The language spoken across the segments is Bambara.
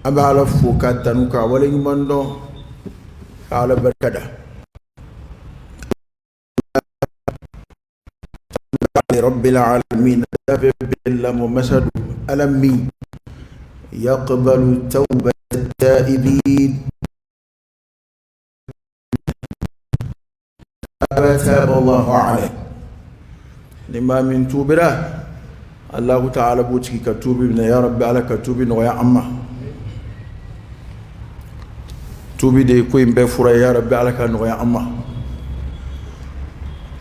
An bɛ Ala fo k'a tanu k'a waleɲuman dɔn ka Ala barika da. Rabbil alamin bɛɛ lamɔ masa don Ala min yaqbalu tawbata taibin taba Allahu alayhi ni maa min tuubira Allahu ta'ala b'o tigi ka tuubi minɛ ya rabbi Ala ka tuubi nɔgɔya an ma tuubi de ye ko in bɛɛ fura ye ya rabbi Ala ka nɔgɔya an ma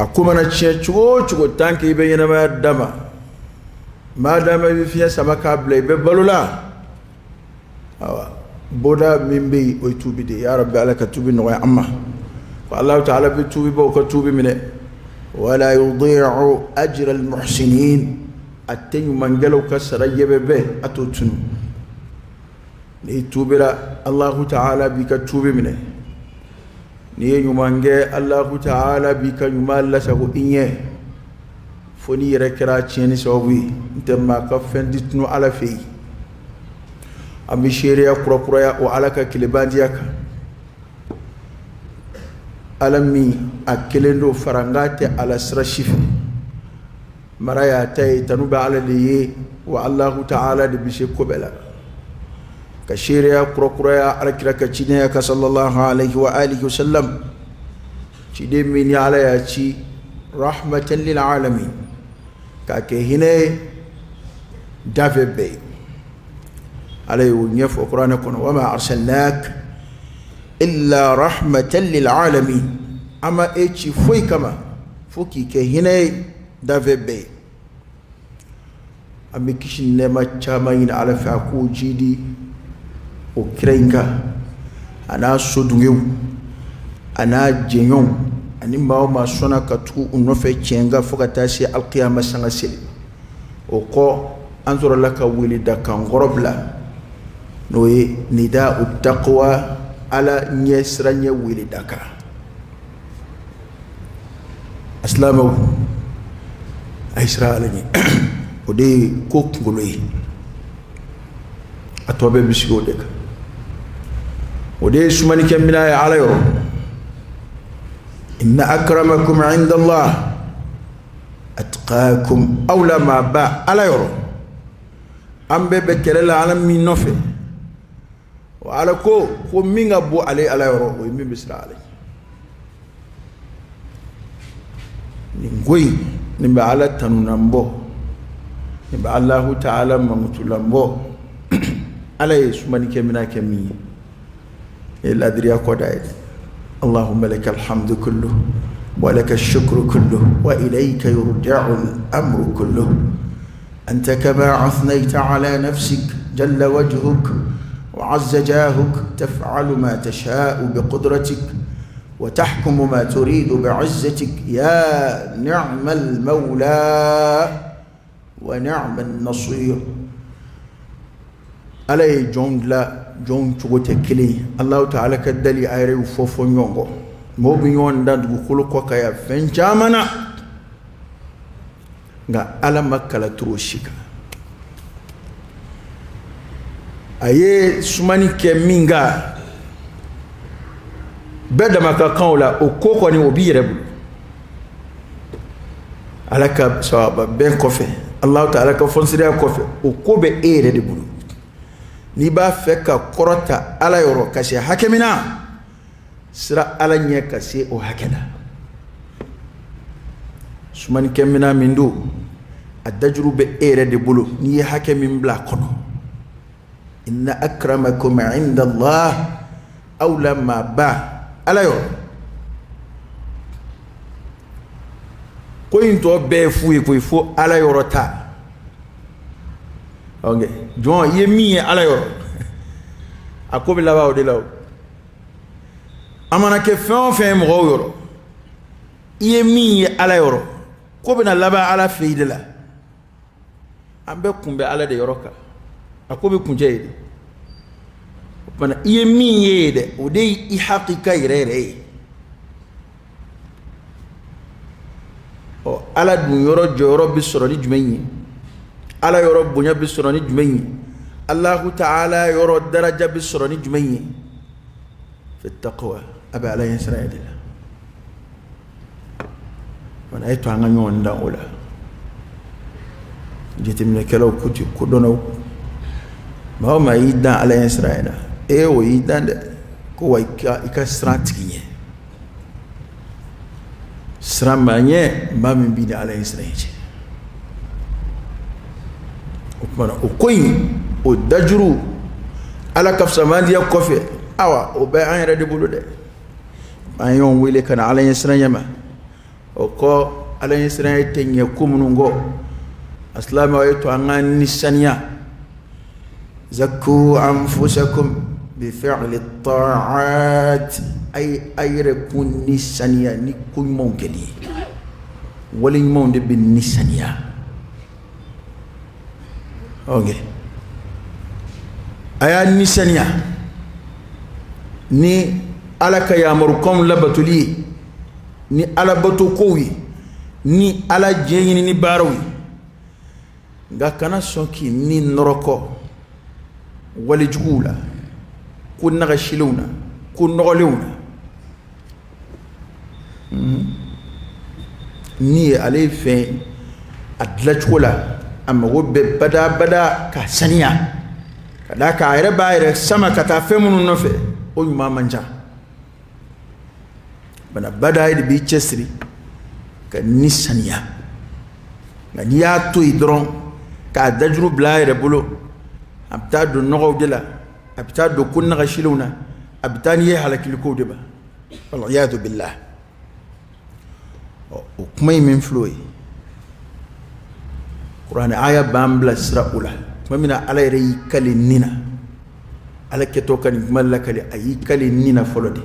a ko mana tiɲɛ cogo o cogo tant que i bɛ ɲɛnamaya dama maa dama i bɛ fiɲɛ sama k'a bila i bɛ balo la awa bɔda min bɛ yen o ye tuubi de ye ya rabbi Ala ka tuubi nɔgɔya an ma ko Allahu ta'ala bɛ tuubibaw ka tuubi minɛ wala yudi'u ajra al-muhsinin a tɛ ɲumankɛlaw ka sara yɛbɛbɛ a t'o tunu n'i tuubira Allahu ta'ala b'i ka tuubi minɛ n'i ye ɲuman kɛ Allahu ta'ala b'i ka ɲuman lasago i ɲɛ fo n'i yɛrɛ kɛra tiɲɛni sababu ye n tɛ maa ka fɛn tɛ tunu Ala fɛ yen an bɛ seereya kurakuraya o Ala ka kelenbantiya kan Ala min a kelen don farankan tɛ a la sira si fɛ mara y'a ta ye tanu bɛ Ala de ye wa Allahu ta'ala de bɛ se ko bɛɛ la ka seereya kurakuraya Ala kira ka cidenya kan sallallahu alaihi wa alihi wa sallam ciden min ni Ala y'a ci rahmatan lil alamin k'a kɛ hinɛ ye dafɛn bɛɛ ye Ala y'o ɲɛfɔ kuranɛ kɔnɔ wa ma arsalnak illa rahmatan lil alamin an ma e ci foyi kama fo k'i kɛ hinɛ ye dafɛn bɛɛ ye an bɛ kisi ni nɛɛma caman ɲini Ala fɛ a k'o jidi o kira in kan a n'a sodunkew a n'a jɛɲɔgɔnw ani maa o maa sɔnna ka tugu u nɔfɛ tiɲɛ kan fo ka taa se alikiyama sanga seli o kɔ an sɔrɔla ka weledakan kɔrɔ bila n'o ye nida'u taqwa Ala ɲɛ siranɲɛ weledakan Silamɛw a ye siran Ala ɲɛ o de ye ko kunkolo ye a tɔ bɛɛ bɛ sigi o de kan o de ye sumanikɛ minɛn ye Ala yɔrɔ inna akramakum inda Allah atqakum aw la maaba Ala yɔrɔ an bɛɛ bɛ kɛlɛ la Ala min nɔfɛ o Ala ko ko min ka bon ale Ala yɔrɔ o ye min bɛ siran Ala ɲɛ nin ko in nin bɛ Ala tanunan bɔ nin bɛ Alahu taala mankutulan bɔ Ala ye sumanikɛ minɛn kɛ min ye ye ladiriya kɔda ye Allahumma lakal hamdu kullu wa laka shukru kullu wa ilayka yurja'u al-amru kullu anta kama athnayta ala nafsik jalla wajhuk wa azza jahuk taf'alu ma tasha'u bi qudratik wa tahkumu ma turidu bi'izzatik ya ni'mal mawla wa ni'man nasir Ala ye jɔn dilan jɔn cogo tɛ kelen ye Alahu taala ka dali a yɛrɛ y'u fɔ fɔ ɲɔgɔn kɔ mɔgɔw bɛ ɲɔgɔn dan dugukolo kɔ kan yan fɛn caman na nka Ala ma kala turu o si kan a ye sumani kɛ min kan bɛɛ dama ka kan o la o ko kɔni o b'i yɛrɛ bolo Ala ka sawaba bɛn kɔfɛ Alahu taala ka fɔnsereya kɔfɛ o ko bɛ e yɛrɛ de bolo n'i b'a fɛ ka kɔrɔta Ala yɔrɔ ka se hakɛ min na siran Ala ɲɛ ka se o hakɛ la sumanikɛminɛn min don a dajuru bɛ e yɛrɛ de bolo n'i ye hakɛ min bila a kɔnɔ inna akramakum inda Allah aw la maaba Ala yɔrɔ ko in tɔ bɛɛ ye fu ye koyi fo Ala yɔrɔ ta ok jɔn i ye min ye Ala yɔrɔ a ko bɛ laban o de la o a mana kɛ fɛn o fɛn ye mɔgɔw yɔrɔ i ye min ye Ala yɔrɔ ko bɛna laban Ala fɛ yen de la an bɛɛ kun bɛ Ala de yɔrɔ kan a ko bɛ kuncɛ yen de o tuma i ye min ye yen dɛ o de ye i hakika yɛrɛ yɛrɛ ye ɔ Ala dun yɔrɔ jɔyɔrɔ bɛ sɔrɔ ni jumɛn ye Ala yɔrɔ bonya bɛ sɔrɔ ni jumɛn ye Allahu ta'ala yɔrɔ daraja bɛ sɔrɔ ni jumɛn ye? Fi taqwa, a bɛ Ala ɲɛsiranya de la. Wala a ye to an ka ɲɔgɔn dan o la. Jateminɛkɛlaw ko ten, kodɔnnaw, maa o maa y'i dan Ala ɲɛsiranya na, ee o y'i dan dɛ. Ko wa i ka siran tigi ɲɛ, siran maa ɲɛ, maa min b'i ni Ala ɲɛsiranya cɛ. O tuma na, o ko in, o dajuru Ala ka fisamandiya kɔfɛ, awa, o bɛ an yɛrɛ de bolo dɛ. An ye ɲɔgɔn wele ka na Ala ɲɛsiranya ma. O kɔ, Ala ɲɛsiranya tɛ ɲɛ ko minnu kɔ, a silamɛw, ye to an ka ni saniya. Zakku anfusakum bi fi'li ta'at, a ye a yɛrɛ kun ni saniya ni ko ɲumanw kɛli ye. Wale ɲumanw de bɛ ni saniya. Ok, a y'a ni saniya ni Ala ka yamarukanw labatoli ye, ni Ala bato kow ye, ni Ala diɲɛ ɲini ni baaraw ye. Nka kana sɔn k'i ni nɔrɔkɔ walejuguw la, ko nagasilenw na, ko nɔgɔlenw na. Ni ye ale ye fɛn a dilancogo la, a mago bɛ badabada ka saniya, ka d'a kan a yɛrɛ b'a yɛrɛ sama ka taa fɛn minnu nɔfɛ, o ɲuman man ca. Bana bada de b'i cɛsiri ka ni saniya. Nka n'i y'a to yen dɔrɔn k'a dajuru bila a yɛrɛ bolo, a bɛ taa don nɔgɔw de la, a bɛ taa don ko nagasilenw na, a bɛ taa n'i ye halakilikow de ma, waliyadu billah. Ɔ, o kuma in min filɛ o ye, kuranɛ aya b'an bilasira o la. Tuma min na Ala yɛrɛ y'i kale ni na, Ala kɛtɔ ka nin kuma lakale, a y'i kale ni na fɔlɔ de.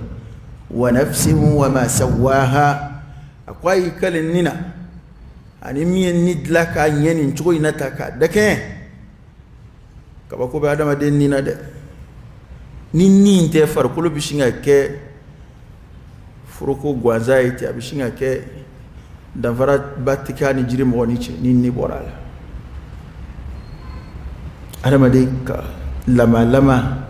Wa nafsin wa ma sawaha, a ko a y'i kale ni na ani min ye ni dilan k'a ɲɛ nin cogo in na ta k'a dakɛɲɛ. Kabako bɛ adamaden ni na dɛ. Ni ni in tɛ, farikolo bɛ sin ka kɛ foroko gansan ye ten, a bɛ sin ka kɛ danfara ba tɛ k'a ni jiri mɔgɔ ni cɛ. Ni ni bɔra a la, adamaden ka lamalama,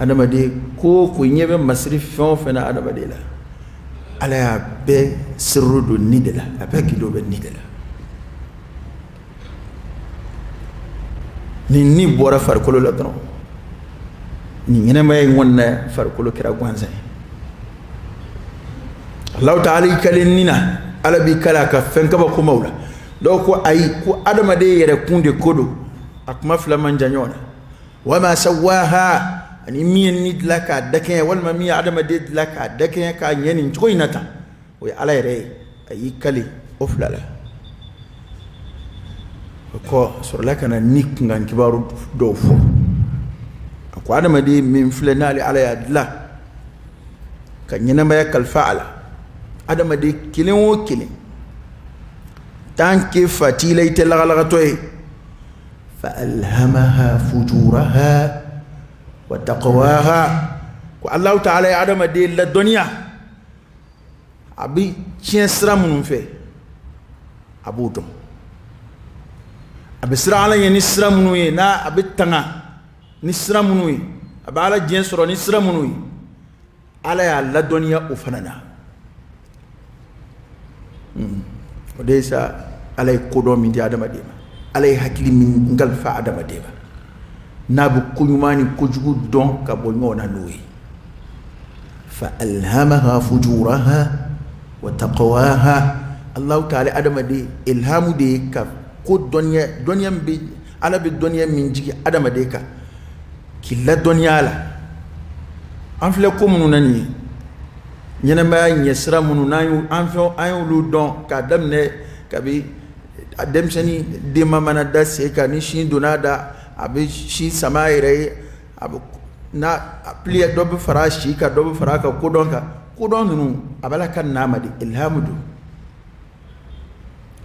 adamaden ko ko ɲɛ bɛ masiri fɛn o fɛn na adamaden la, Ala y'a bɛɛ siriru don ni de la, a bɛɛ gindo bɛ ni de la. Ni ni bɔra farikolo la dɔrɔn, nin ɲɛnamaya in kɔni na, farikolo kɛra gansan ye. Alahu taala y'i kale ni na, Ala b'i kale a ka fɛn kabakomaw la. Dɔw ko ayi, ko adamaden yɛrɛ kun de ko don. A kuma fila man jan ɲɔgɔn na. Wama sawaha, ani min ye ni dilan k'a dakɛɲɛ, walima min ye adamaden dilan k'a dakɛɲɛ k'a ɲɛ nin cogo in na tan, o ye Ala yɛrɛ ye. A y'i kale o fila la. O kɔ, sɔrɔla ka na ni kunkan kibaru dɔw fɔ. A ko adamaden min filɛ, n'ale Ala y'a dilan ka ɲɛnamaya kalifa a la, adamaden kelen o kelen, tant que fa t'i la, i tɛ lagalagatɔ ye. Fa alhamaha fujuraha wa taqwaha, ko Alahu taala ye adamaden ladɔnniya a bɛ tiɲɛ sira minnu fɛ, a b'o dɔn, a bɛ siran Ala ɲɛ ni sira minnu ye, n'a a bɛ tanga ni sira minnu ye, a bɛ Ala diɲɛ sɔrɔ ni sira minnu ye, Ala y'a ladɔnniya o fana na. O de ye sa, Ala ye kodɔn min di adamaden ma, Ala ye hakili min kalifa adamaden ma, n'a bɛ ko ɲuman ni kojugu dɔn ka bɔ ɲɔgɔn na, n'o ye fa alhamaha fujuraha wa taqwaha. Allahu taala adamaden ilhamu de ye ka ko dɔnniya, dɔnniya min bɛ Ala bɛ dɔnniya min jigin adamaden kan k'i ladɔnniya a la. An filɛ ko minnu na nin ye, ɲɛnamaya ɲɛsira minnu n'an y'u an fɛn an y'olu dɔn k'a daminɛ kabi a denmisɛnnin denma mana da sen kan, ni sin donna a da, a bɛ sin sama a yɛrɛ ye, a bɛ n'a plié, dɔ bɛ fara a si kan, dɔ bɛ fara a ka kodɔn kan. Kodɔn ninnu, a b'a la ka n'a ma de, ilhamu don.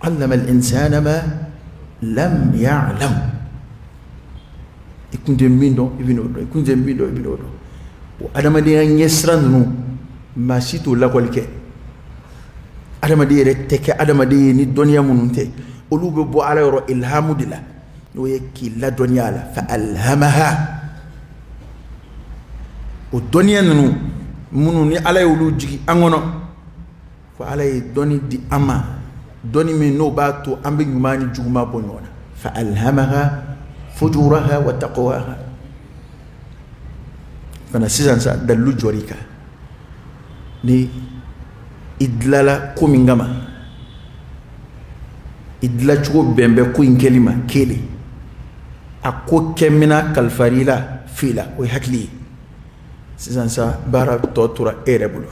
Allama al-insana ma lam ya'lam, i kun tɛ min dɔn, i bɛn'o dɔn, i kun tɛ min dɔn, i bɛn'o dɔn. O adamadenya ɲɛsira ninnu, maa si t'o lakɔli kɛ. Adamaden yɛrɛ tɛ kɛ adamaden ye ni dɔnniya minnu tɛ, olu bɛ bɔ Ala yɔrɔ ilhamu de la. N'o ye k'i ladɔnniya a la, fa alhamaha, o dɔnniya ninnu minnu ni Ala y'olu jigin an kɔnɔ, ko Ala ye dɔnni di an ma, dɔnni min n'o b'a to an bɛ ɲuman ni juguman bɔ ɲɔgɔn na. Fa alhamaha fujuraha wa taqwaha. Fana sisan sa dalilu jɔr'i kan ni i dilala ko min kama, i dilacogo bɛn bɛ ko in kɛli ma. Kelen, a ko kɛmina kalifar'i la fila, o ye hakili ye. Sisan sa baara tɔ tora e yɛrɛ bolo.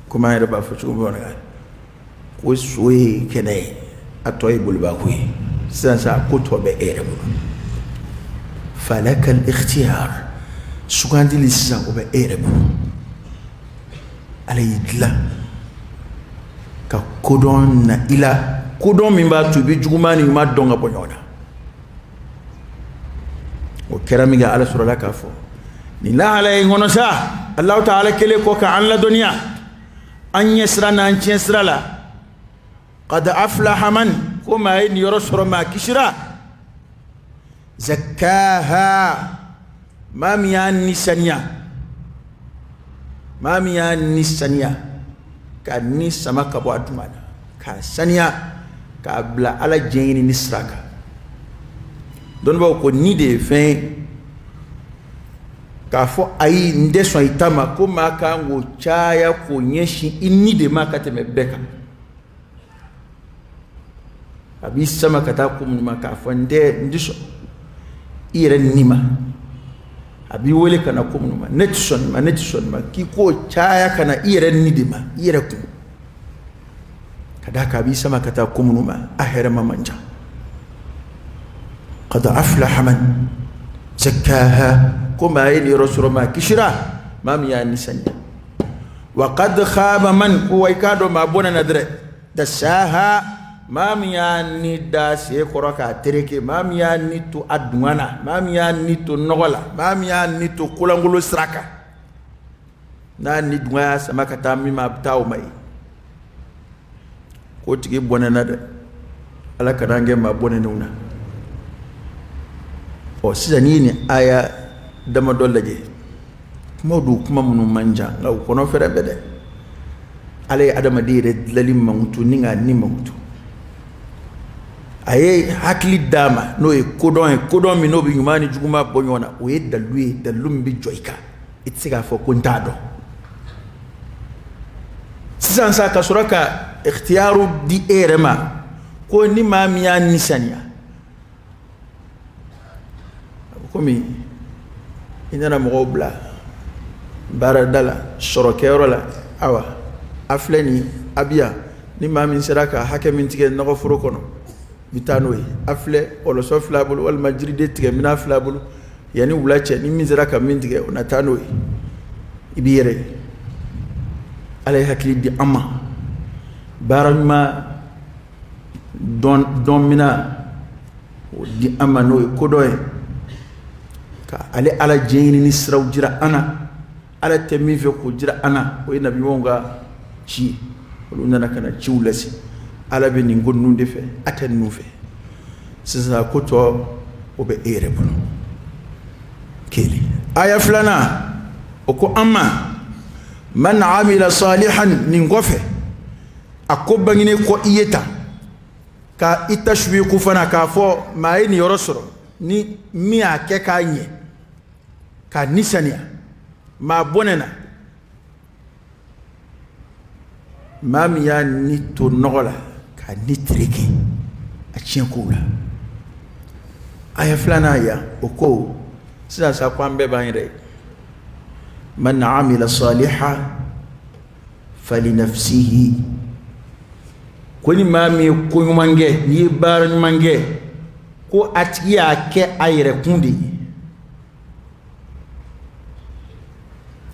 Komi an yɛrɛ b'a fɔ cogo min na ko so ye kɛnɛ ye, a tɔ ye bolibako ye. Sisan sa ko tɔ bɛ e yɛrɛ bolo. Falakal ikhtiyar, sugandili sisan o bɛ e yɛrɛ bolo. Ala y'i dilan ka kodɔn na i la, kodɔn min b'a to i bɛ juguman ni ɲuman dɔn ka bɔ ɲɔgɔn na. O kɛra min kɛ, Ala sɔrɔla k'a fɔ nin lahala in kɔnɔ sa, Alahu taala kɛlen kɔ ka an ladɔnniya an ɲɛ sira n'an tiɲɛ sira la, qad aflaha man, ko maa ye nin yɔrɔ sɔrɔ, maa kisira, zakkaha, maa min y'a ni saniya, maa min y'a ni saniya, ka ni sama ka bɔ a duma na, k'a saniya, k'a bila Ala diɲɛ ɲini ni sira kan. Dɔnnibaaw ko ni de ye fɛn ye k'a fɔ ayi, n tɛ sɔn i ta ma, ko maa kan k'o caya k'o ɲɛsin i ni de ma ka tɛmɛ bɛɛ kan. A b'i sama ka taa ko minnu ma k'a fɔ n tɛ, n tɛ sɔn i yɛrɛ ni ma. A b'i wele ka na ko minnu ma, ne tɛ sɔn nin ma, ne tɛ sɔn nin ma, k'i k'o caya ka na i yɛrɛ ni de ma, i yɛrɛ kun, ka d'a kan a b'i sama ka taa ko minnu ma, a hɛrɛma man ca. Qad aflaha man zakkaha, ko maa ye nin yɔrɔ sɔrɔ, maa kisira, maa min y'a ni saniya. Wa qad khaba man, ko wa i k'a dɔn maa bɔnɛna dɛrɛ, dassaha, maa min y'a ni da sen kɔrɔ k'a tereke, maa min y'a ni to a dunga na, maa min y'a ni to nɔgɔ la, maa min y'a ni to kolankolon sira kan, n'a ni dunga y'a sama ka taa min ma, a bɛ taa o ma ye, k'o tigi bɔnɛna dɛ. Ala kana an kɛ maa bɔnɛnenw na. Ɔ sisan n'i ye nin aya damadɔ lajɛ, kumaw don, kuma minnu man jan, nka u kɔnɔ fɛrɛ bɛ dɛ. Ala ye adamaden yɛrɛ dilali mankutu ni k'a ni mankutu. A ye hakili d'a ma, n'o ye kodɔn ye, kodɔn min n'o bɛ ɲuman ni juguman bɔ ɲɔgɔn na. O ye dalilu ye, dalilu min bɛ jɔ i kan, i tɛ se k'a fɔ ko n t'a dɔn. Sisan sa ka sɔrɔ ka ikhtiyaru di e yɛrɛ ma, ko ni maa min y'a ni saniya, komi i nana mɔgɔw bila baarada la, sɔrɔkɛyɔrɔ la, awa a filɛ nin, a bi yan, ni maa min sera ka hakɛ min tigɛ nɔgɔforo kɔnɔ, i bɛ taa n'o ye. A filɛ, wɔlɔsɔ filɛ a bolo, walima jiriden tigɛ minɛn filɛ a bolo, yanni wula cɛ, ni min sera ka min tigɛ, o na taa n'o ye. I b'i yɛrɛ ye. Ala ye hakili di an ma, baara ɲuman dɔn minɛn o di an ma, n'o ye kodɔn ye, ka ale Ala diɲɛ ɲini ni siraw jira an na. Ala tɛ min fɛ k'o jira an na, o ye nabi ɲumanw ka ci ye. Olu nana ka na ciw lase. Ala bɛ nin ko ninnu de fɛ, a tɛ ninnu fɛ. Sisan ko tɔ o bɛ e yɛrɛ bolo. Kelen, aya filanan, o ko an ma man amila salihan. Nin kɔfɛ, a ko bangenen kɔ i ye ta ka i tashwiku fana k'a fɔ maa ye nin yɔrɔ sɔrɔ, ni min y'a kɛ k'a ɲɛ, k'a ni saniya, maa bɔnɛna, maa min y'a ni to nɔgɔ la, k'a ni tereke a tiɲɛ kow la. Aya filanan yan, o ko sisan sa ko an bɛɛ b'an yɛrɛ ye. Man amila salihan falinafsihi, ko ni maa min ye ko ɲuman kɛ, n'i ye baara ɲuman kɛ, ko a tigi y'a kɛ a yɛrɛ kun de ye.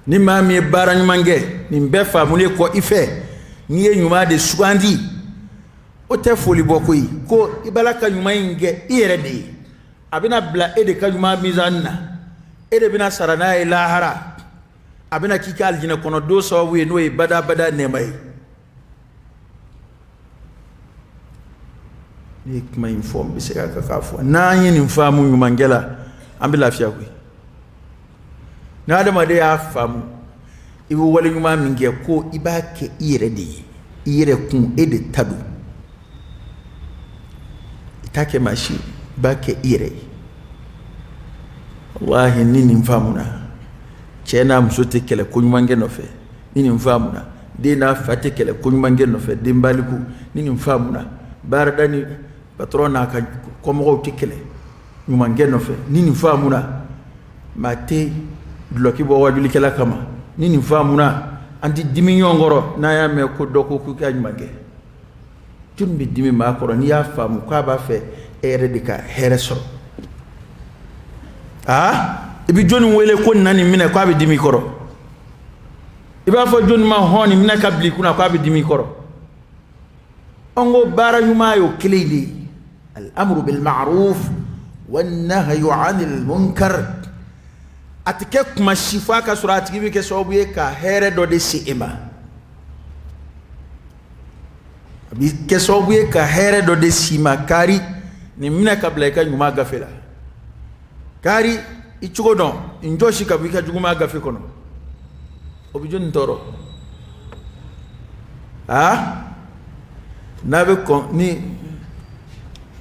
Ni maa min ye baara ɲuman kɛ, nin bɛɛ faamulen kɔ i fɛ, n'i ye ɲuman de sugandi, o tɛ foli bɔ koyi, ko i b'a la ka ɲuman in kɛ i yɛrɛ de ye. A bɛna bila e de ka ɲuman mizani na, e de bɛna sara n'a ye lahara, a bɛna k'i ka alijinɛ kɔnɔ don sababu ye, n'o ye badabada nɛɛma ye. Ne ye kuma in fɔ, n bɛ segin a kan k'a fɔ, n'an ye nin faamu ɲumankɛ la, an bɛ lafiya koyi. Ni adamaden y'a faamu i bɛ wale ɲuman min kɛ, ko i b'a kɛ i yɛrɛ de ye, i yɛrɛ kun, e de ta don, i t'a kɛ maa si ye, i b'a kɛ i yɛrɛ ye. Walahi, ni nin faamuna, cɛ n'a muso tɛ kɛlɛ ko ɲumankɛ nɔfɛ. Ni nin faamuna, den n'a fa tɛ kɛlɛ ko ɲumankɛ nɔfɛ, den baliku. Ni nin faamuna, baarada ni patɔrɔn n'a ka kɔmɔgɔw tɛ kɛlɛ ɲumankɛ nɔfɛ. Ni nin faamuna, maa tɛ dulɔki bɔ wajulikɛla kama. Ni nin faamuna, an tɛ dimi ɲɔgɔn kɔrɔ n'an y'a mɛn ko dɔ ko k'i ka ɲuman kɛ. Jɔnni bɛ dimi maa kɔrɔ n'i y'a faamu k'a b'a fɛ e yɛrɛ de ka hɛrɛ sɔrɔ? Aa, i bɛ jɔnni wele ko na nin minɛ, k'a bɛ dimi i kɔrɔ? I b'a fɔ jɔnni ma hɔn nin minɛ ka bila i kunna, k'a bɛ dimi i kɔrɔ? An ko baara ɲuman y'o kelen de ye, al-amru bil ma'ruf wan nahyu anil munkar. A tɛ kɛ kuma si fo a ka sɔrɔ a tigi bɛ kɛ sababu ye ka hɛrɛ dɔ de se e ma. A bɛ kɛ sababu ye ka hɛrɛ dɔ de s'i ma. Kari, nin minɛ ka bila i ka ɲuman gafe la. Kari, i cogo dɔn, nin jɔsi ka bɔ i ka juguman gafe kɔnɔ. O bɛ jɔnni tɔɔrɔ? Aa, n'a bɛ kɔn ni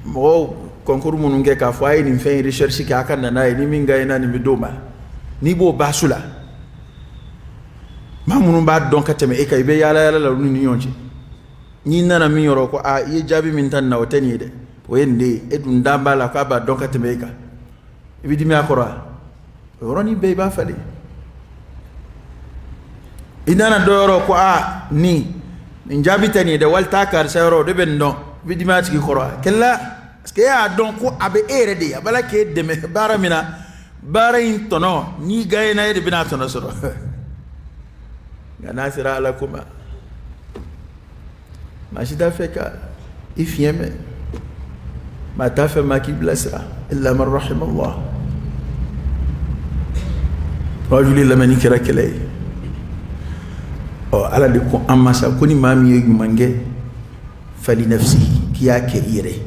mɔgɔw concours minnu kɛ k'a fɔ a ye nin fɛn in recherche kɛ, a ka na n'a ye, ni min gagnera nin bɛ d'o ma, n'i b'o basu la, maa minnu b'a dɔn ka tɛmɛ e kan, i bɛ yaala yaala la olu ni ɲɔgɔn cɛ. N'i nana min yɔrɔ ko aa, i ye jaabi min ta nin na, o tɛ nin ye dɛ, o ye nin de ye, e dun dan b'a la k'a b'a dɔn ka tɛmɛ e kan, i bɛ dimi a kɔrɔ wa? O yɔrɔnin bɛɛ i b'a falen. I nana dɔ yɔrɔ ko aa, nin jaabi tɛ nin ye dɛ, wali taa karisa yɔrɔ, o de bɛ nin dɔn, i bɛ dimi a tigi kɔrɔ wa? Kɛlɛ, parce que e y'a dɔn ko a bɛ e yɛrɛ de ye, a b'a la k'e dɛmɛ baara min na, baara in tɔnɔ, n'i gagnera, e de bɛna a tɔnɔ sɔrɔ. Nka n'a sera Ala ko ma, maa si t'a fɛ ka i fiɲɛ mɛn, maa t'a fɛ maa k'i bilasira, illa man rahimallah. Wajuli lamɛnni kɛra kɛlɛ ye. Ɔ, Ala de ko an ma sa ko ni maa min ye ɲuman kɛ, fali nafsihi, k'i y'a kɛ i yɛrɛ ye,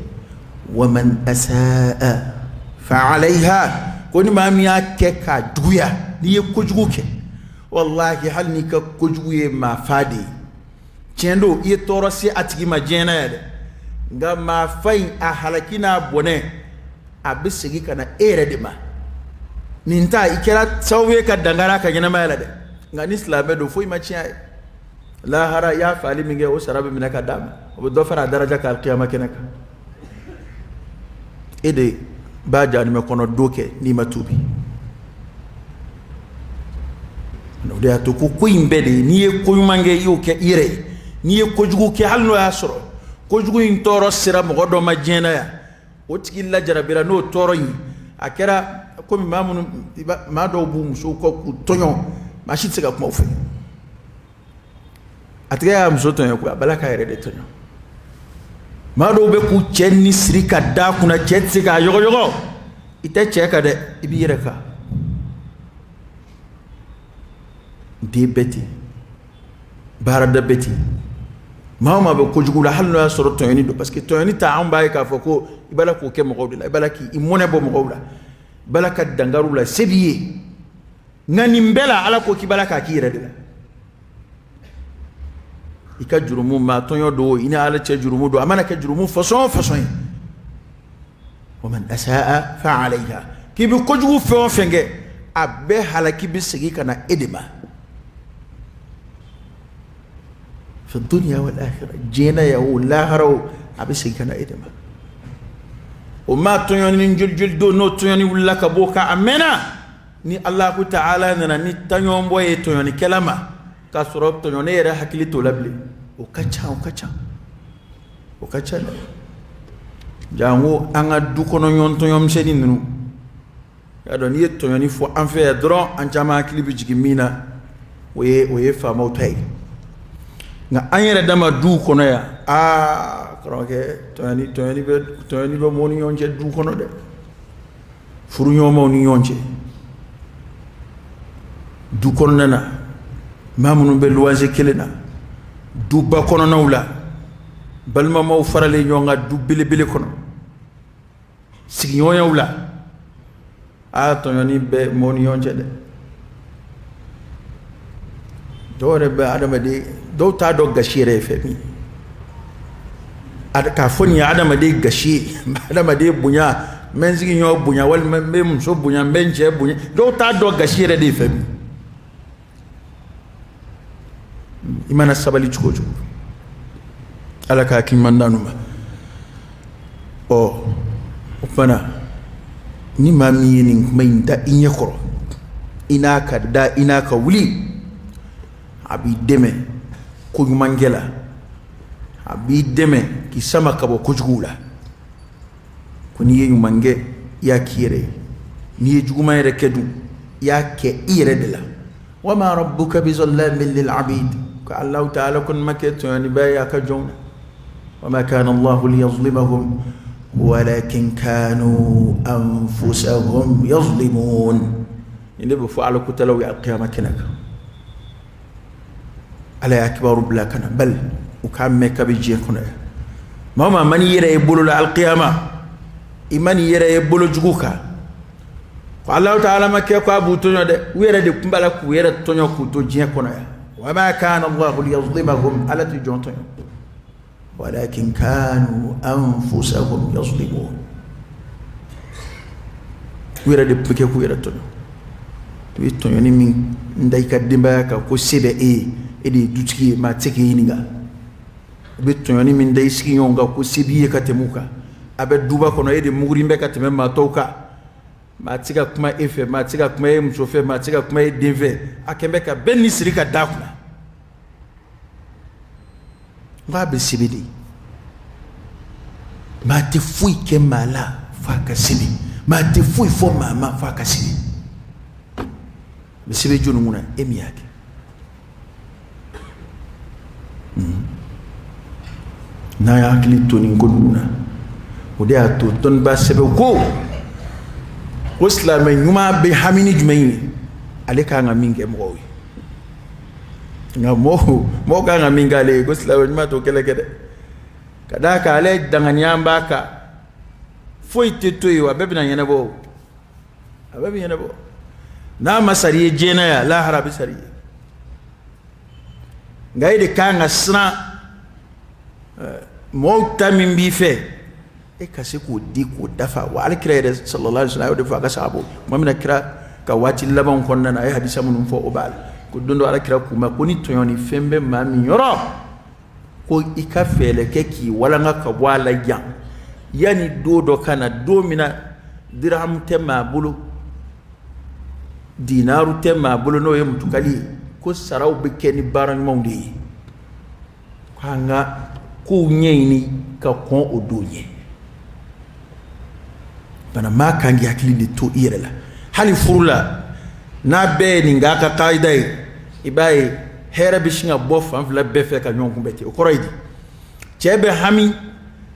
wa man asaa fa alayha, ko ni maa min y'a kɛ k'a juguya, n'i ye kojugu kɛ, walahi, hali n'i ka kojugu ye maa fa de ye, tiɲɛ don, i ye tɔɔrɔ se a tigi ma diɲɛ na yan dɛ, nka maa fa in a halaki n'a bɔnɛ, a bɛ segin ka na e yɛrɛ de ma. Nin ta i kɛra sababu ye ka dankari a ka ɲɛnamaya la dɛ, nka ni silamɛ don, foyi ma tiɲɛ a ye. Lahara, i y'a faali min kɛ, o sara bɛ minɛ ka d'a ma, o bɛ dɔ fara a daraja kan alikiyama kɛnɛ kan. E de b'a jahanamɛ kɔnɔ don kɛ n'i ma tuubi. O de y'a to ko in bɛɛ de ye, n'i ye ko ɲuman kɛ, i y'o kɛ i yɛrɛ ye. N'i ye kojugu kɛ, hali n'o y'a sɔrɔ kojugu in tɔɔrɔ sera mɔgɔ dɔ ma diɲɛ na yan, o tigi lajarabira n'o tɔɔrɔ in, a kɛra komi maa minnu, maa dɔw b'u musow kɔ k'u tɔɲɔ, maa si tɛ se ka kuma u fɛ. A tigi y'a muso tɔɲɔ koyi, a bala k'a yɛrɛ de tɔɲɔ. Maa dɔw bɛ k'u cɛ ni siri ka da kunna, cɛ tɛ se k'a yɔgɔyɔgɔ. I tɛ cɛ kan dɛ, i b'i yɛrɛ kan. Den bɛ ten, baarada bɛ ten, maa o maa bɛ kojugu la, hali n'o y'a sɔrɔ tɔɲɔni don, parce que tɔɲɔni ta, anw b'a ye k'a fɔ ko i b'a la k'o kɛ mɔgɔw de la, i b'a la k'i mɔnɛ bɔ mɔgɔw la, i b'a la ka dankari u la, se b'i ye. Nka nin bɛɛ la, Ala ko k'i b'a la k'a k'i yɛrɛ de la. I ka jurumu, maa tɔɲɔ don, i ni Ala cɛ jurumu don, a mana kɛ jurumu façon o façon ye, wa man asaa fa alayha, k'i bɛ kojugu fɛn o fɛn kɛ, a bɛɛ halaki bɛ segin ka na e de ma, fi dunya wal akhirah, diɲɛ na yan o, lahara o, a bɛ segin ka na e de ma. O maa tɔɲɔni joli joli don, n'o tɔɲɔni wulila ka bɔ o kan, a mɛnna, ni Alahu taala nana ni taɲɔnbɔ ye tɔɲɔnikɛla ma, k'a sɔrɔ tɔɲɔnen yɛrɛ hakili t'o la bilen, o ka ca, o ka ca, o ka ca dɛ. Janko an ka du kɔnɔ ɲɔgɔn tɔɲɔmisɛnnin ninnu, y'a dɔn, n'i ye tɔɲɔni fɔ an fɛ yan dɔrɔn, an caman hakili bɛ jigin min na, o ye faamaw ta ye. Nka an yɛrɛ dama duw kɔnɔ yan, aa karamɔgɔkɛ, tɔɲɔni bɛ mɔgɔw ni ɲɔgɔn cɛ du kɔnɔ dɛ, furuɲɔgɔnmaw ni ɲɔgɔn cɛ du kɔnɔna na, maa minnu bɛ luwanse kelen na, duba kɔnɔnaw la, Balimamaw faralen ɲɔgɔn kan du belebele kɔnɔ, sigiɲɔgɔnyaw la, a tɔɲɔni bɛ mɔgɔw ni ɲɔgɔn cɛ dɛ. Dɔw yɛrɛ bɛ adamaden, dɔw t'a dɔn gasi yɛrɛ ye fɛn min ye. K'a fɔ nin ye adamaden gasi ye, n bɛ adamaden bonya, n bɛ n sigiɲɔgɔn bonya, walima n bɛ muso bonya, n bɛ n cɛ bonya, dɔw t'a dɔn gasi yɛrɛ de ye fɛn min. I mana sabali cogo o cogo, Ala ka hakili ɲuman d'an ma. Ɔ o fana, ni maa min ye nin kuma in da i ɲɛ kɔrɔ, i n'a ka da, i n'a ka wuli, a b'i dɛmɛ ko ɲumankɛ la, a b'i dɛmɛ k'i sama ka bɔ kojuguw la. Ko n'i ye ɲuman kɛ, i y'a k'i yɛrɛ ye, n'i ye juguman yɛrɛ kɛ dun, i y'a kɛ i yɛrɛ de la. Wa ma rabbuka bizallamin lil abid, ko Alahu taala kɔni ma kɛ tɔɲɔnibaa ye a ka jɔnw na. Wa ma kana Allahu liyazlimahum walakin kanu anfusahum yazlimun. Nin de bɛ fɔ Ala kutalaw ye alkiyama kɛnɛ kan. Ala y'a kibaru bila ka na, bali u k'a mɛn kabi diɲɛ kɔnɔ yan. Maa o maa man'i yɛrɛ ye bolo la alkiyama, i man'i yɛrɛ ye bolo jugu kan, ko Alahu taala ma kɛ ko a b'u tɔɲɔ dɛ, u yɛrɛ de tun b'a la k'u yɛrɛ tɔɲɔ k'u to diɲɛ kɔnɔ yan. Wa ma kana Allahu liyazlimahum, Ala tɛ jɔn tɔɲɔ, walakin kanu anfusahum yazlimun, u yɛrɛ de tun bɛ kɛ k'u yɛrɛ tɔɲɔ. U ye tɔɲɔni min da i ka denbaya kan ko se bɛ e ye, e de ye dutigi ye, maa tɛ se k'i ɲininka. I bɛ tɔɲɔni min da i sigiɲɔgɔn kan ko se b'i ye ka tɛmɛ u kan, a bɛ duba kɔnɔ, e de mugurin bɛ ka tɛmɛ maa tɔw kan, maa tɛ se ka kuma e fɛ, maa tɛ se ka kuma e muso fɛ, maa tɛ se ka kuma e den fɛ, a kɛn bɛ ka bɛɛ ni siri ka da kunna. N k'a bɛ sɛbɛn de, maa tɛ foyi kɛ maa la f'a ka sɛbɛn, maa tɛ foyi fɔ maa ma f'a ka sɛbɛn. A bɛ sɛbɛn jɔni kunna? E min y'a kɛ. N'a y'a hakili to nin ko ninnu na, o de y'a to dɔnnibaa sɛbɛw ko silamɛ ɲuman bɛ hami ni jumɛn ye? Ale ka kan ka min kɛ mɔgɔw ye. Nka mɔgɔw ka kan ka min k'ale ye, ko silamɛ ɲuman t'o kɛlɛ kɛ dɛ, ka d'a kan ale danganiya b'a kan, foyi tɛ to yen, wa bɛɛ bɛna ɲɛnabɔ, a bɛɛ bɛ ɲɛnabɔ. N'a ma sara i ye diɲɛ na yan, lahara a bɛ sara i ye. Nka e de ka kan ka siran mɔgɔw ta min b'i fɛ, e ka se k'o di k'o dafa. Wa ala kira yɛrɛ sallallahu alaihi wasallam a y'o de fɔ a ka sahabaw. Tuma min na kira ka waati labanw kɔnɔna na, a ye hadisa minnu fɔ, o b'a la ko don dɔ ala kira k'u ma ko ni tɔɲɔni fɛn bɛ maa min yɔrɔ, ko i ka fɛɛrɛ kɛ k'i walanga ka bɔ a la yan, yanni don dɔ ka na, don min na dirahamu tɛ maa bolo, dinaru tɛ maa bolo, n'o ye mutukali ye, ko saraw bɛ kɛ ni baara ɲumanw de ye, k'an ka kow ɲɛɲini ka kɔn o don ɲɛ. Bana maa kan k'i hakili de to i yɛrɛ la, hali furu la, n'a bɛɛ ye nin k'a ka kayida ye, i b'a ye hɛrɛ bɛ sin ka bɔ fan fila bɛɛ fɛ ka ɲɔgɔn kunbɛn ten. O kɔrɔ ye di? Cɛ bɛ hami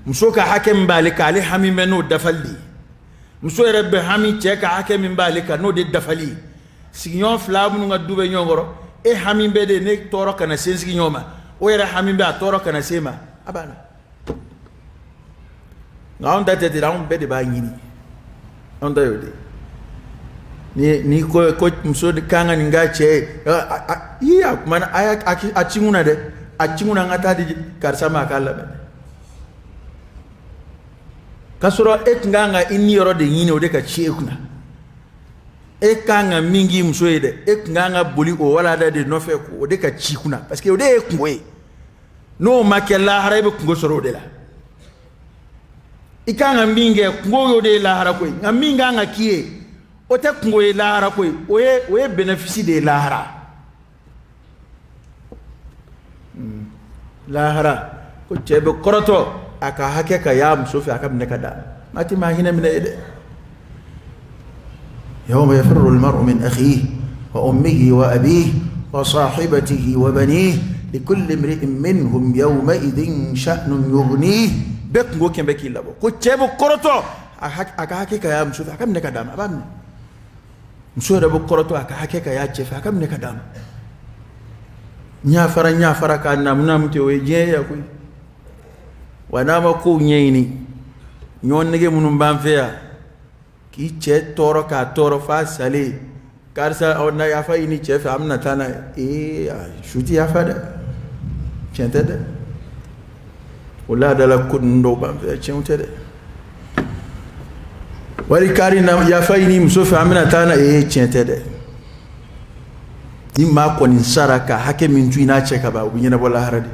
muso ka hakɛ min b'ale kan, ale hami bɛ n'o dafali de ye. Muso yɛrɛ bɛ hami cɛ ka hakɛ min b'ale kan, n'o de dafali ye. Sigiɲɔgɔn fila minnu ka du bɛ ɲɔgɔn kɔrɔ, e hami bɛ de ne tɔɔrɔ kana se n sigiɲɔgɔn ma, o yɛrɛ hami bɛ a tɔɔrɔ kana se ma, a banna. Nka anw ta tɛ ten, anw bɛɛ de b'a ɲini, anw ta y'o de ye. Ni ko ko muso kan ka nin k'a cɛ ye, i a kuma a y'a a ci kun na dɛ, a ci kun na, an ka taa di karisa ma a k'a labɛn, k'a sɔrɔ e tun kan ka i niyɔrɔ de ɲini, o de ka ci e kunna. E kan ka min k'i muso ye dɛ, e tun kan ka boli o walada de nɔfɛ, o de ka ci kunna, parce que o de ye kunko ye. N'o ma kɛ lahara, e bɛ kunko sɔrɔ o de la. I kan ka min kɛ, kunko y'o de ye lahara ko ye. Nka min kan ka k'i ye, o tɛ kunko ye lahara ko ye, o ye bénéfice de ye lahara. Lahara ko cɛ bɛ kɔrɔtɔ a ka hakɛ ka y'a muso fɛ, a ka minɛ ka da maa tɛ maa hinɛ minɛ ye dɛ. Yawma yafirru almar'u min akhihi wa ummihi wa abihi wa sahibatihi wa banihi likulli imri'in minhum yawma idhin sha'nun yughnihi. Bɛɛ kunko kɛn bɛ k'i labɔ, ko cɛ bɛ kɔrɔtɔ a ka hakɛ ka y'a muso fɛ, a ka minɛ ka d'a ma, a b'a minɛ. Muso yɛrɛ bɛ kɔrɔtɔ a ka hakɛ ka y'a cɛ fɛ, a ka minɛ ka d'a ma. Ɲafara ɲafara k'a naamu naamu ten, o ye diɲɛ ye koyi. Wa n'a ma kow ɲɛɲini, ɲɔgɔn nege minnu b'an fɛ yan, k'i cɛ tɔɔrɔ k'a tɔɔrɔ f'a salen, karisa aw na yafa ɲini cɛ fɛ, an bɛna taa n'a ye. Ee, su tɛ yafa dɛ, tiɲɛ tɛ dɛ. O laadala ko ninnu dɔw b'an fɛ yan, tiɲɛw tɛ dɛ. Wali kari na yafa ɲini muso fɛ, an bɛna taa n'a ye, tiɲɛ tɛ dɛ. Ni maa kɔni sara ka hakɛ min to i n'a cɛ ka ban, o bɛ ɲɛnabɔ lahara de.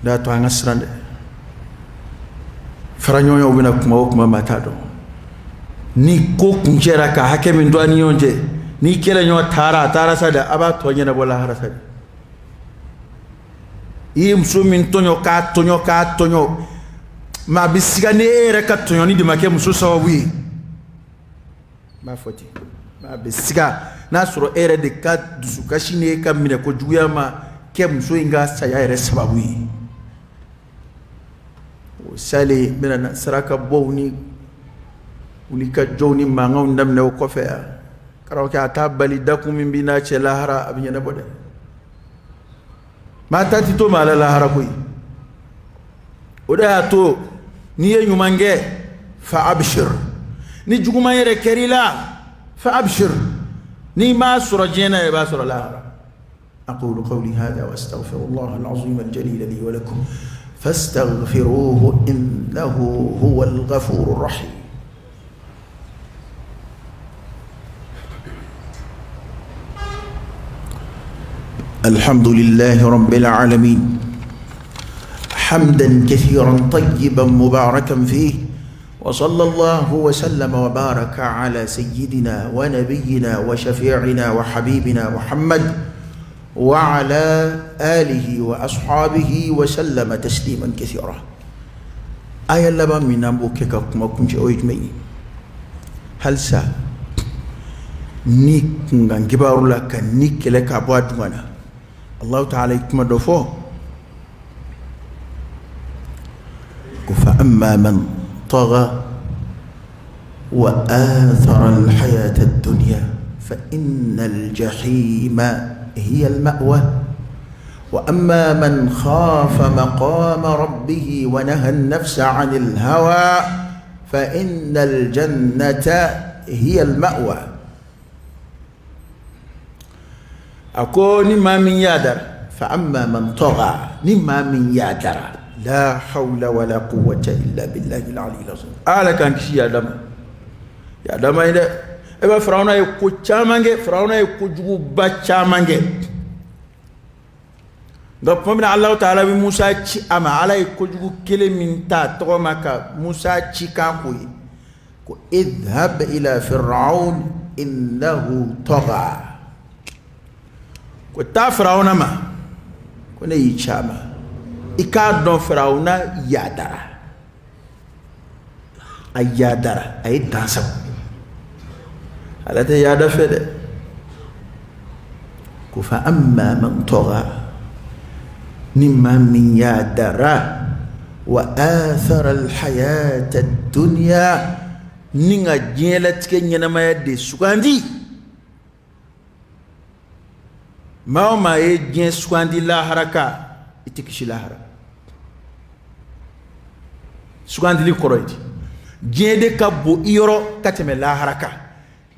Y'a to an ka siran dɛ. Fara ɲɔgɔnyaw bɛna kuma o kuma, maa t'a dɔn. Ni ko kuncɛra ka hakɛ min to an ni ɲɔgɔn cɛ, ni kɛlɛ ɲɔgɔn taara, a taara sa dɛ, a b'a tɔ ɲɛnabɔ lahara sa dɛ. I ye muso min tɔɲɔ k'a tɔɲɔ k'a tɔɲɔ, maa bɛ siga ni e yɛrɛ ka tɔɲɔni de ma kɛ muso sababu ye. N b'a fɔ ten, maa bɛ siga n'a sɔrɔ e yɛrɛ de ka dusukasi ni e ka minɛ ko juguya ma kɛ muso in ka saya yɛrɛ sababu ye. O salen bɛna na saraka bɔw ni wuli ka jɔw ni mankanw daminɛ o kɔfɛ yan. Karamɔgɔkɛ, a t'a bali dakun min b'i n'a cɛ lahara, a bɛ ɲɛnabɔ dɛ. Maa ta ti to maa la lahara koyi. O de y'a to n'i ye ɲuman kɛ, fa abshir. Ni juguman yɛrɛ kɛr'i la, fa abshir. N'i m'a sɔrɔ diɲɛ na, i b'a sɔrɔ lahara. أقول قولي هذا وأستغفر الله العظيم الجليل لي ولكم فاستغفروه إنه هو الغفور الرحيم. الحمد لله رب العالمين، حمدا كثيرا طيبا مباركا فيه، وصلى الله وسلم وبارك على سيدنا ونبينا وشفيعنا وحبيبنا محمد وعلى آله وأصحابه وسلم تسليما كثيرا. Aya laban min n'an b'o kɛ ka kuma kuncɛ, o ye jumɛn ye? Halisa ni kunkan kibaru la, ka ni kɛlɛ ka bɔ a dungɔ na, Allahu ta'ala ye kuma dɔ fɔ ko fa amma man tagha wa athara al-hayata ad-dunya fa inna al-jahima hiya al-ma'wa wa amma man khafa maqama rabbih wa naha an-nafsa 'anil hawa fa inna al-jannata hiya al-ma'wa. A ko ni maa min yadara, fa amma man tagha, ni maa min yadara, la hawla wala quwwata illa billahi al-ali al-azim. Ala k'an kisi yada ma, yada ma ye dɛ. E bɛ Firawuna ye ko caman kɛ, Firawuna ye kojuguba caman kɛ. Nka tuma min na Alahu taala bɛ Musa ci a ma, Ala ye kojugu kelen min ta tɔgɔ ma ka Musa ci kan k'o ye ko idhab ila fir'aun innahu tagha, ko taa Firawuna ma, ko ne y'i ci a ma, i k'a dɔn Firawuna yadara, a yadara, a ye dan sago. Ala tɛ yada fɛ dɛ. Ko fa amma man tagha, ni maa min yadara, wa athara alhayata ad-dunya, ni ka diɲɛlatigɛ ɲɛnamaya de sugandi. Maa o maa ye diɲɛ sugandi lahara kan, i tɛ kisi lahara. Sugandili kɔrɔ ye di? Diɲɛ de ka bon i yɔrɔ ka tɛmɛ lahara kan.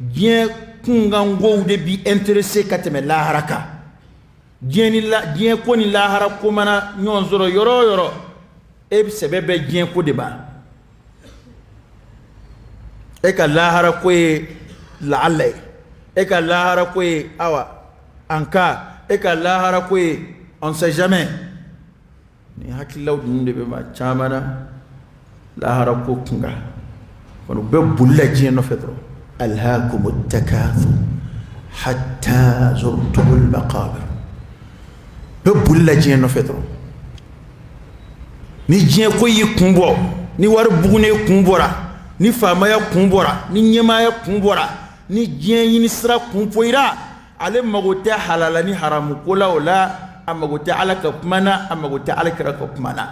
Diɲɛ kunkankow de b'i intéressé ka tɛmɛ lahara kan. Diɲɛ ni la, diɲɛ ko ni lahara ko mana ɲɔgɔn sɔrɔ yɔrɔ o yɔrɔ, e sɛbɛ bɛ diɲɛ ko de ma. E ka lahara ko ye laala ye, e ka lahara ko ye awa en cas, e ka lahara ko ye on sait jamais. Ni hakililaw ninnu de bɛ maa caman na lahara ko kunkan kɔni, u bɛ boli la diɲɛ nɔfɛ dɔrɔn. Alhakumu takathur hatta zurtumul maqabir, bɛ boli la diɲɛ nɔfɛ dɔrɔn. Ni diɲɛ ko y'i kun bɔ, ni wari bugunen kun bɔra, ni faamaya kun bɔra, ni ɲɛmaaya kun bɔra, ni diɲɛ ɲini sira kun poyira, ale mago tɛ halala ni haramu ko la o la, a mago tɛ Ala ka kuma na, a mago tɛ Ala kira ka kuma na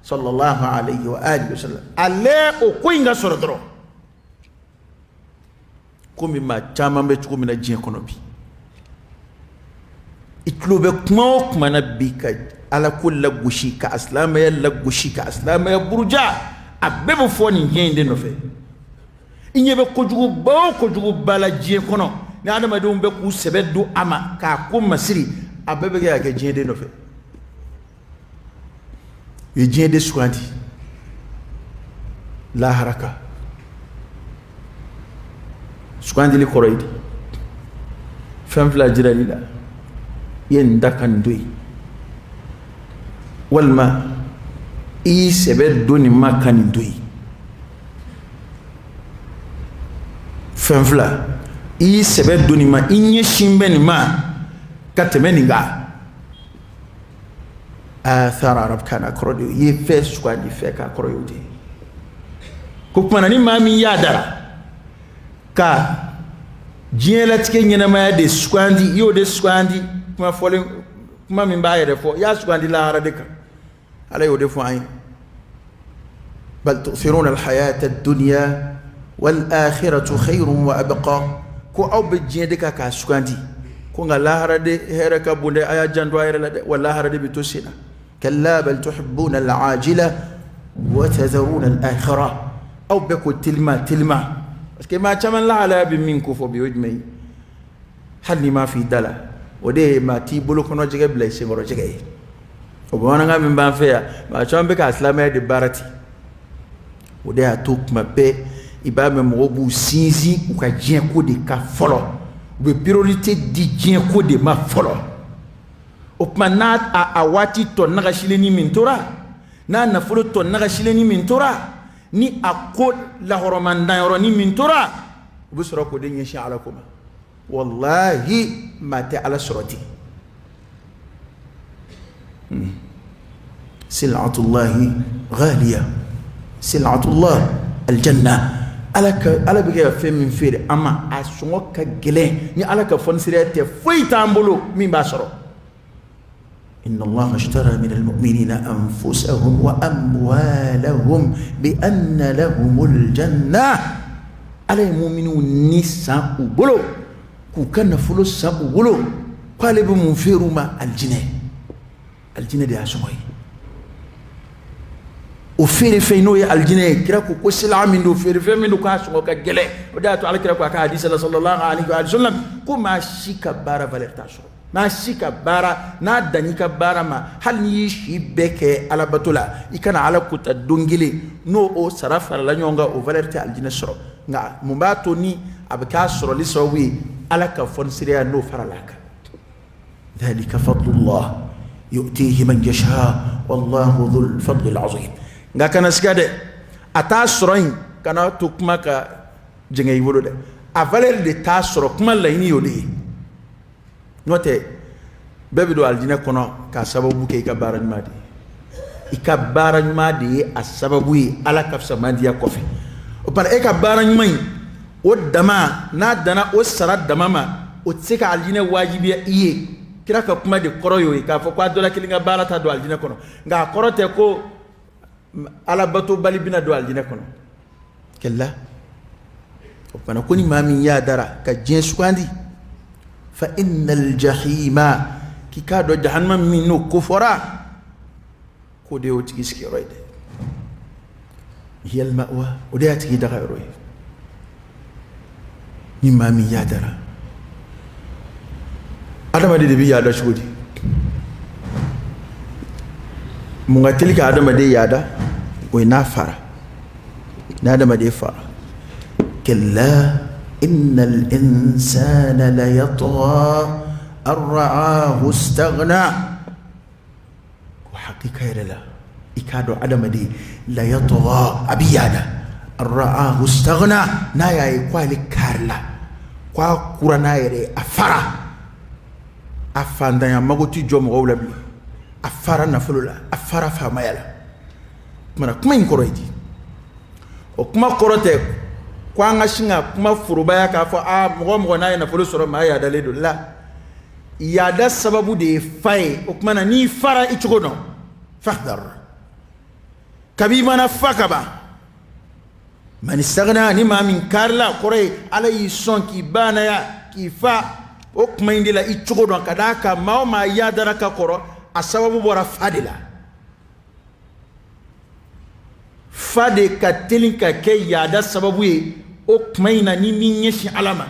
sallallahu alayhi wa alihi wa sallam. Ale o ko in ka sɔrɔ dɔrɔn. Komi maa caman bɛ cogo min na diɲɛ kɔnɔ bi, i tulo bɛ kuma o kuma na bi ka Ala ko lagosi, ka silamɛya lagosi, ka silamɛya buruja, a bɛɛ bɛ fɔ nin diɲɛ in de nɔfɛ. I ɲɛ bɛ kojuguba o kojuguba la diɲɛ kɔnɔ, ni adamadenw bɛ k'u sɛbɛ don a ma k'a ko masiri, a bɛɛ bɛ kɛ ka kɛ diɲɛ de nɔfɛ. U ye diɲɛ de sugandi lahara kan. Sugandili kɔrɔ ye di? Fɛn fila jirali la, i ye nin ta ka nin to yen, walima i y'i sɛbɛ don nin ma ka nin to yen. Fɛn fila, i y'i sɛbɛ don nin ma, i ɲɛsin bɛ nin ma ka tɛmɛ nin kan. Athara arabukan na kɔrɔ de ye i ye fɛn sugandi fɛn kan, kɔrɔ y'o de ye. Ko kumana ni maa min yadara ka diɲɛlatigɛ ɲɛnamaya de sugandi, i y'o de sugandi, kuma fɔlen, kuma min b'a yɛrɛ fɔ, i y'a sugandi lahara de kan. Ala y'o de fɔ an ye: bal tu'thiruna alhayata ad-dunya wal akhiratu khayrun wa abqa. Ko aw bɛ diɲɛ de kan k'a sugandi, ko nka lahara de hɛrɛ ka bon dɛ, a y'a janto a yɛrɛ la dɛ, wa lahara de bɛ to sen na. Kalla bal tuhibbuna al-ajila wa tadharuna al-akhirah. Aw bɛ ko telima telima, parce que maa caman lahalaya bɛ min ko fɔ bi, o ye jumɛn ye? Hali n'i m'a fɔ i da la, o de ye maa t'i bolo kɔnɔ jɛgɛ bila i senkɔrɔ jɛgɛ ye. O bamanankan min b'an fɛ yan, maa caman bɛ ka silamɛya de baara ten. O de y'a to tuma bɛɛ i b'a mɛn mɔgɔw b'u sinsin u ka diɲɛ ko de kan fɔlɔ, u bɛ priorité di diɲɛ ko de ma fɔlɔ. O tuma n'a a waati tɔ nagasilenni min tora, n'a nafolo tɔ nagasilenni min tora, ni a ko lahɔrɔmandanyɔrɔnin min tora, u bɛ sɔrɔ k'o de ɲɛsin Ala ko ma. Walahi, maa tɛ Ala sɔrɔ ten. Silatullahi ghaliya, silatullah aljanna. Ala ka, Ala bɛ kɛ ka fɛn min feere an ma, a sɔngɔ ka gɛlɛn. Ni Ala ka fɔnisiriya tɛ, foyi t'an bolo min b'a sɔrɔ. Inna Allah ashtara min almu'minina anfusahum wa amwalahum bi anna lahumul janna. Ala ye muminiw ni san u bolo, k'u ka nafolo san u bolo, k'ale bɛ mun feere u ma? Alijinɛ. Alijinɛ de y'a sɔngɔ ye. O feerefɛn, n'o ye alijinɛ ye, kira ko ko sila min don, feerefɛn min don, k'a sɔngɔ ka gɛlɛn. O de y'a to ala kira ko a ka hadisa la, sallallahu alaihi wa sallam, ko maa si ka baara valeur t'a sɔrɔ. Maa si ka baara n'a dan'i ka baara ma, hali n'i y'i si bɛɛ kɛ alabato la, i kana Ala kota don kelen, n'o o sara farala ɲɔgɔn kan, o valeur tɛ alijinɛ sɔrɔ. Nka mun b'a to ni a bɛ k'a sɔrɔli sababu ye? Ala ka fɔnisiriya n'o farala a kan. Dhalika fadlullah yu'tihi man yasha wallahu dhul fadlil azim. Nka kana siga dɛ, a t'a sɔrɔ yen, kana to kuma ka jɛngɛ i bolo dɛ. A valeur de t'a sɔrɔ, kuma laɲini y'o de ye. N'o tɛ, bɛɛ bɛ don alijinɛ kɔnɔ k'a sababu kɛ i ka baara ɲuman de ye. I ka baara ɲuman de ye a sababu ye, Ala ka fisamandiya kɔfɛ. O tuma, e ka baara ɲuman in, o dama n'a danna o sara dama ma, o tɛ se ka alijinɛ wajibiya i ye. Kira ka kuma de kɔrɔ y'o ye, k'a fɔ ko a dɔ la kelen ka baara ta don alijinɛ kɔnɔ. Nka a kɔrɔ tɛ ko alabatobali bɛna don alijinɛ kɔnɔ. Kalla. O fana ko ni maa min yadara ka diɲɛ sugandi, fa innal jahima, k'i k'a dɔn jahanama min n'o ko fɔra, k'o de y'o tigi sigiyɔrɔ ye dɛ. Hiyal ma'wa, o de y'a tigi daga yɔrɔ ye. Ni maa min yadara, adamaden de bɛ yaada cogo di? Mun ka teli ka adamaden yaada? O ye n'a fara. Ni adamaden fara, kalla innal insana la yatgha an ra'ahu istaghna. Ko hakika yɛrɛ la, i k'a dɔn adamaden la yatgha, a bɛ yaada, an ra'ahu istaghna, n'a y'a ye ko ale karila, ko a kura n'a yɛrɛ ye, a fara, a fantanya mago tɛ jɔ mɔgɔw la bilen, a fara nafolo la, a fara faamaya la. Kumana kuma in kɔrɔ ye di? O kuma kɔrɔ tɛ ko an ka sin ka kuma forobaya k'a fɔ aa, mɔgɔ o mɔgɔ n'a ye nafolo sɔrɔ, maa yaadalen don. La, yaada sababu de ye fa ye. O tuma na, n'i fara i cogo dɔn, fahdar, kabi i mana fa ka ban. Man istaghna, ni maa min karila, kɔrɔ ye Ala y'i sɔn k'i banaya k'i fa. O kuma in de la, i cogo dɔn, ka d'a kan maa o maa yaadara ka kɔrɔ. A sababu bɔra fa de la. Fa de ka teli ka kɛ yaada sababu ye. O tuma in na, ni m'i ɲɛsin Ala ma,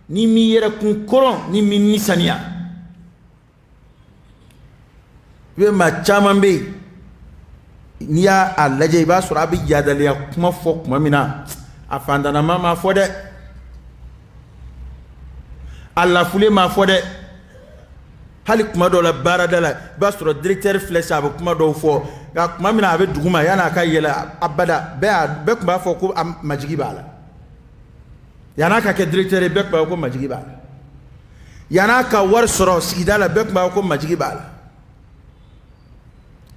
ni m'i yɛrɛ kun kɔrɔn, ni m'i ni saniya, i bɛ maa caman bɛ yen, n'i y'a lajɛ, i b'a sɔrɔ a bɛ yaadaliya kuma fɔ tuma min na, a fantanama m'a fɔ dɛ, a lafulen m'a fɔ dɛ. Hali kuma dɔw la baarada la, i b'a sɔrɔ directeur filɛ sisan, a bɛ kuma dɔw fɔ, nka tuma min na a bɛ duguma, yanni a ka yɛlɛ abada, bɛɛ tun b'a fɔ ko majigi b'a la. Yan'a ka kɛ directeur ye, bɛɛ tun b'a fɔ ko majigi b'a la. Yan'a ka wari sɔrɔ sigida la, bɛɛ tun b'a fɔ ko majigi b'a la.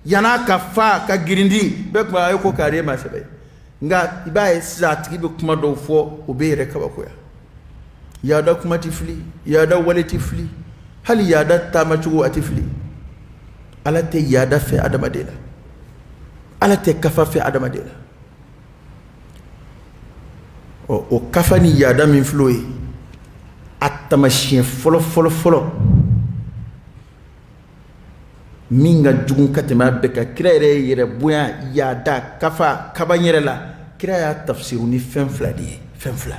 Yan'a ka fa ka girindi, bɛɛ tun b'a ye ko kari ye maa sɛbɛ ye. Nka i b'a ye sisan, a tigi bɛ kuma dɔw fɔ, o bɛ yɛrɛ kabakoya. Yaada kuma tɛ fili, yaada wale tɛ fili, hali yaada taamacogo a tɛ fili. Ala tɛ yaada fɛ adamaden la, Ala tɛ kafa fɛ adamaden la. Ɔ, o kafa ni yaada min filɛ, o ye a tamasiyɛn fɔlɔ fɔlɔ fɔlɔ min ka jugu ka tɛmɛ a bɛɛ kan. Kira yɛrɛ ye yɛrɛ bonya, yaada, kafa, kaba yɛrɛ la, kira y'a tafsiru ni fɛn fila de ye. Fɛn fila.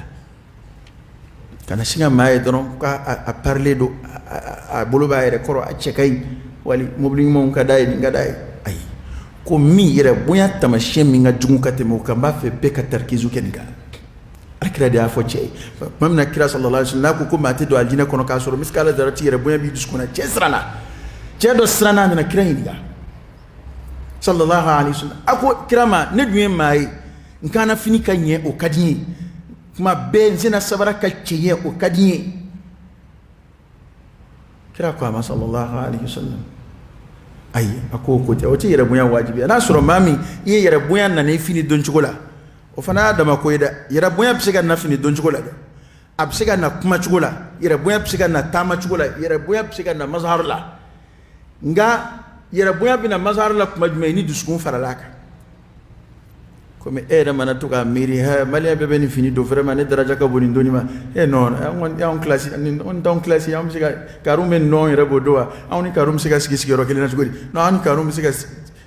Kana sin ka maa ye dɔrɔn k'a parilen don, a bolo b'a yɛrɛ kɔrɔ, a cɛ ka ɲi, wali mobili ɲumanw ka d'a ye, nin ka d'a ye. Ayi, ko min yɛrɛ bonya tamasiyɛn min ka jugu ka tɛmɛ o kan, n b'a fɛ bɛɛ ka tarikizu kɛ nin kan. Alakira de y'a fɔ cɛ ye tuma min na, kira sallallahu alaihi wasallam n'a ko ko maa tɛ don alijinɛ kɔnɔ k'a sɔrɔ misikala darati yɛrɛ bonya b'i dusukun na, cɛ siranna, cɛ dɔ siranna, a nana kira ɲininka sallallahu alaihi wasallam. A ko kira ma, ne dun ye maa ye, n kanna fini ka ɲɛ, o ka di n ye, tuma bɛɛ n senna sabara ka cɛ ɲɛ, o ka di n ye. Kira ko a ma sallallahu alaihi wasallam, ayi, a ko ko tɛ, o tɛ yɛrɛ bonya wajibi. N'a sɔrɔ maa min i ye yɛrɛ bonya nana i fini don cogo la, o fana y'a dama ko ye dɛ. Yɛrɛ bonya bɛ se ka na fini don cogo la dɛ, a bɛ se ka na kuma cogo la, yɛrɛ bonya bɛ se ka na taama cogo la, yɛrɛ bonya bɛ se ka na mazharu la. Nka yɛrɛ bonya bɛ na mazharu la tuma jumɛn? Ni dusukun farala a kan. Komi e yɛrɛ mana to k'a miiri, hɛ, maliyɛn bɛɛ bɛ nin fini don, vraiment ne daraja ka bon nin donni ma. E non, anw kilasi, anw t'anw kilasi, an bɛ se ka kariw bɛ nɔn yɛrɛ b'o don wa? Anw ni kariw bɛ se ka sigi sigiyɔrɔ kelen na cogo di? Non, an ni kariw bɛ se ka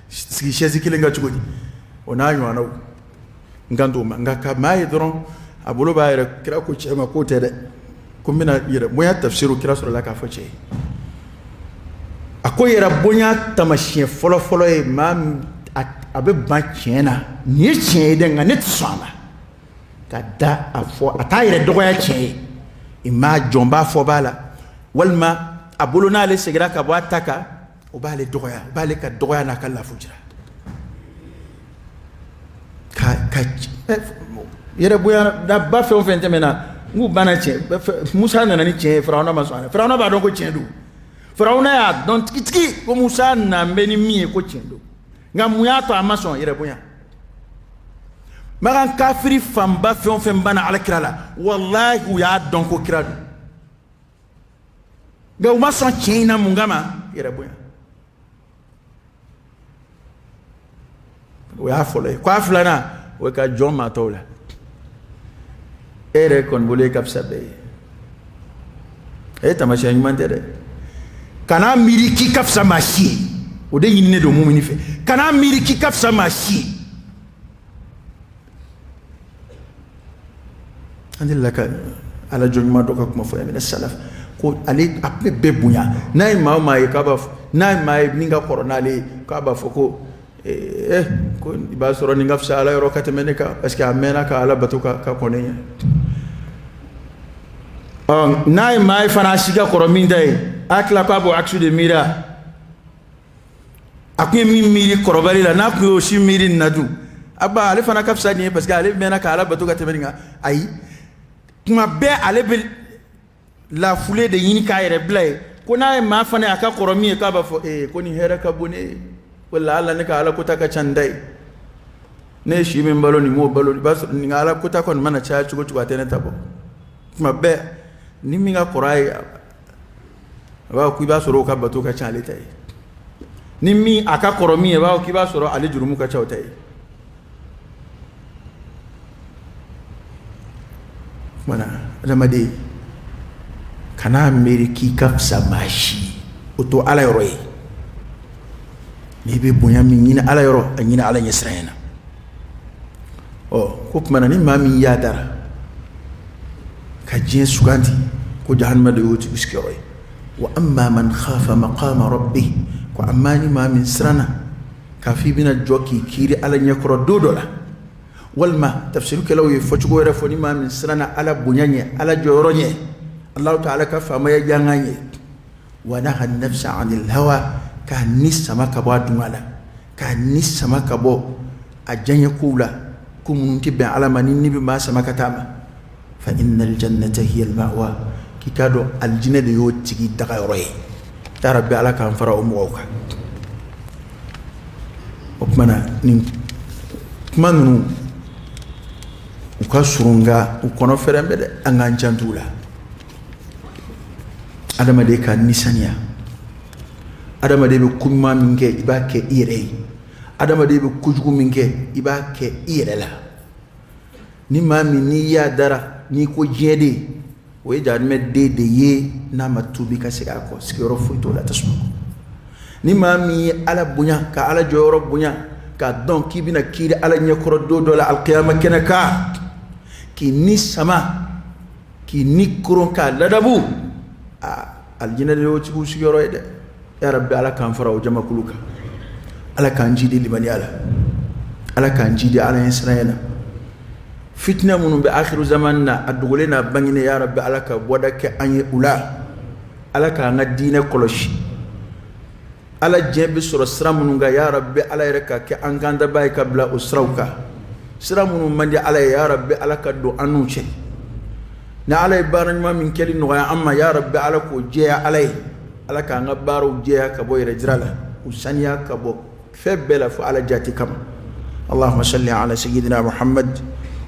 sigi chaise kelen kan cogo di? O n'a ɲɔgɔnnaw, n kan t'o ma. Nka ka maa ye dɔrɔn a bolo b'a yɛrɛ, kira ko cɛ ma k'o tɛ dɛ, ko n bɛna yɛrɛ bonya tafsiru. Kira sɔrɔla k'a fɔ cɛ ye, a ko yɛrɛ bonya tamasiyɛn fɔlɔ fɔlɔ ye maa a bɛ ban tiɲɛ na. Nin ye tiɲɛ ye dɛ, nka ne tɛ sɔn a ma. Ka da a fɔ, a t'a yɛrɛ dɔgɔya tiɲɛ ye, i maa jɔn b'a fɔ b'a la, walima a bolo n'ale seginna ka bɔ a ta kan, o b'ale dɔgɔya, o b'ale ka dɔgɔya n'a ka lafu jira. Ka yɛrɛ bonya ba fɛn o fɛn tɛmɛna, n k'u banna tiɲɛ. Musa nana ni tiɲɛ ye, Firawuna ma sɔn a la. Firawuna b'a dɔn ko tiɲɛ don. Firawuna y'a dɔn tigitigi ko Musa nan bɛ ni min ye, ko tiɲɛ don. Nka mun y'a to a ma sɔn? Yɛrɛ bonya. Makan kafiri fanba fɛn o fɛn banna ala kira la, walahi, u y'a dɔn ko kira don, nka u ma sɔn tiɲɛ in na. Mun kama? Yɛrɛ bonya. O y'a fɔlɔ ye. Ko a filanan, o ye ka jɔn maa tɔw la. E yɛrɛ kɔni bolo, e ka fisa bɛɛ ye, e ye taamasiyɛn ɲuman tɛ dɛ. Kan'a miiri k'i ka fisa maa si ye. O de ɲininen don mumini fɛ, kan'a miiri k'i ka fisa maa si ye. An delila ka ala jɔn ɲuman dɔ ka kuma fɔ yan, mina salaf, ko ale a tun bɛ bɛɛ bonya. N'a ye maa o maa ye k'a b'a fɔ, n'a ye maa ye min ka kɔrɔ n'ale ye, k'a b'a fɔ ko ee, ko i b'a sɔrɔ nin ka fisa ala yɔrɔ ka tɛmɛ ne kan, parce que a mɛnna ka ala bato ka kɔn ne ɲɛ. Ɔ, n'a ye maa ye fana a si ka kɔrɔ min ta ye, a tila k'a b'o aksu de miiri. A tun ye min miiri kɔrɔbali la, n'a tun y'o si miiri nin na dun, a ba ale fana ka fisa nin ye, parce que ale mɛnna ka ala bato ka tɛmɛ nin kan. Ayi, tuma bɛɛ ale bɛ lafule de ɲini k'a yɛrɛ bila ye, ko n'a ye maa fana ye a ka kɔrɔ min ye, k'a b'a fɔ ee, ko nin hɛrɛ ka bon ne ye, wala ala ne ka ala kota ka ca nin ta ye. Ne ye si min balo, nin m'o balo. I b'a sɔrɔ nin ka ala kota kɔni mana caya cogo cogo, a tɛ ne ta bɔ. Tuma bɛɛ ni min ka kɔrɔ a ye, a b'a fɔ k'i b'a sɔrɔ o ka bato ka ca ale ta ye. Ni min a ka kɔrɔ min ye, a b'a fɔ k'i b'a sɔrɔ ale jurumu ka ca o ta ye. Kumana adamaden, kan'a miiri k'i ka fisa maa si ye, o to ala yɔrɔ ye. N'i bɛ bonya min ɲini Ala yɔrɔ, a ɲini Ala ɲɛsiranya na. Ɔ ko tuma na ni maa min y'a dara ka diɲɛ suganti, ko jahanama de y'o tigi sigiyɔrɔ ye. Wa amma man khafa maqama rabbi, ko amma ni maa min siranna k'a fɔ i bɛna jɔ k'i kiiri Ala ɲɛkɔrɔ don dɔ la, walima tafsirikɛlaw ye fɔcogo wɛrɛ fɔ, ni maa min siranna Ala bonya ɲɛ, Ala jɔyɔrɔ ɲɛ, Alahu taala ka faamaya yankan ɲɛ, wa naha nafsa anil hawa, k'a ni sama ka bɔ a dunga la, k'a ni sama ka bɔ a diyaɲɛ kow la, ko minnu tɛ bɛn Ala ma, ni ni bɛ maa sama ka taa ma, fa innal jannata hiya al ma'wa, k'i k'a dɔn alijinɛ de y'o tigi dagayɔrɔ ye. Ya rabbi, Ala k'an fara o mɔgɔw kan. O tuma na nin kuma ninnu u ka surun, nka u kɔnɔ fɛrɛn bɛ dɛ, an k'an janto u la. Adamaden ka nisaniya, adamaden bɛ ko ɲuman min kɛ, i b'a kɛ i yɛrɛ ye. Adamaden bɛ kojugu min kɛ, i b'a kɛ i yɛrɛ la. Ni maa min n'i y'a dara, n'i ko diɲɛ de, o ye jahanama den de ye. N'a ma tuubi ka segin a kɔ, sigiyɔrɔ foyi t'o la tasuma kɔnɔ. Ni maa min ye Ala bonya, ka Ala jɔyɔrɔ bonya, k'a dɔn k'i bɛna kiiri Ala ɲɛkɔrɔ don dɔ la alikiyama kɛnɛ kan, k'i ni sama, k'i ni koron, k'a ladabu, aa, alijinɛ de y'o tigiw sigiyɔrɔ ye dɛ. Ya rabbi, Ala k'an fara o jamakulu kan. Ala k'an jidi limaniya la, Ala k'an jidi Ala ɲɛsiranya na. Fitinɛ minnu bɛ akhiru zaman na, a dogolen n'a bangenen, ya rabbi, Ala ka bɔda kɛ an ye u la. Ala k'an ka diinɛ kɔlɔsi. Ala diɲɛ bɛ sɔrɔ sira minnu kan, ya rabbi, Ala yɛrɛ ka kɛ an kandaba ye ka bila o siraw kan. Sira minnu man di Ala ye, ya rabbi, Ala ka don an n'u cɛ. Ni Ala ye baara ɲuman min kɛli nɔgɔya an ma, ya rabbi, Ala k'o jɛya Ala ye. Ala k'an ka baaraw jɛya ka bɔ yɛrɛ jira la, k'u saniya ka bɔ fɛn bɛɛ la fo Ala jati kama. Allahumma salli ala sayyidina Muhammad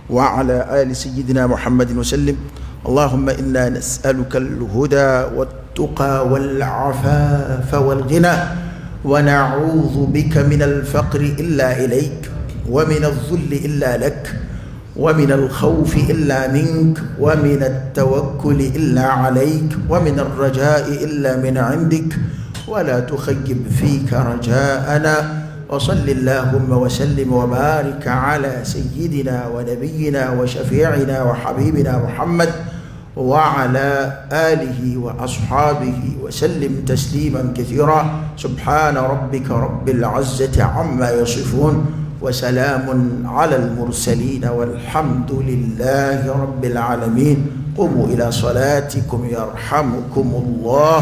wa ala ali sayyidina Muhammadin wa sallim. Allahumma inna nas'aluka al-huda wat-tuqa wal-afafa wal-ghina, wa na'udhu bika min al-faqri illa ilayk, wa min adh-dhulli illa lak, wa min al-khawfi illa mink, wa min at-tawakkuli illa alayk, wa min ar-raja'i illa min 'indik, wa la tukhayyib fika raja'ana. Wa salli allahumma wa sallim wa barik ala sayyidina wa nabiyyina wa shafi'ina wa habibina Muhammad wa ala alihi wa ashabihi wa sallim tasliman kathira. Subhana rabbika rabbil izzati amma yasifun, wa salamun ala al-mursalin, walhamdulillahi rabbil alamin. Qumu ila salatikum yarhamukumullah.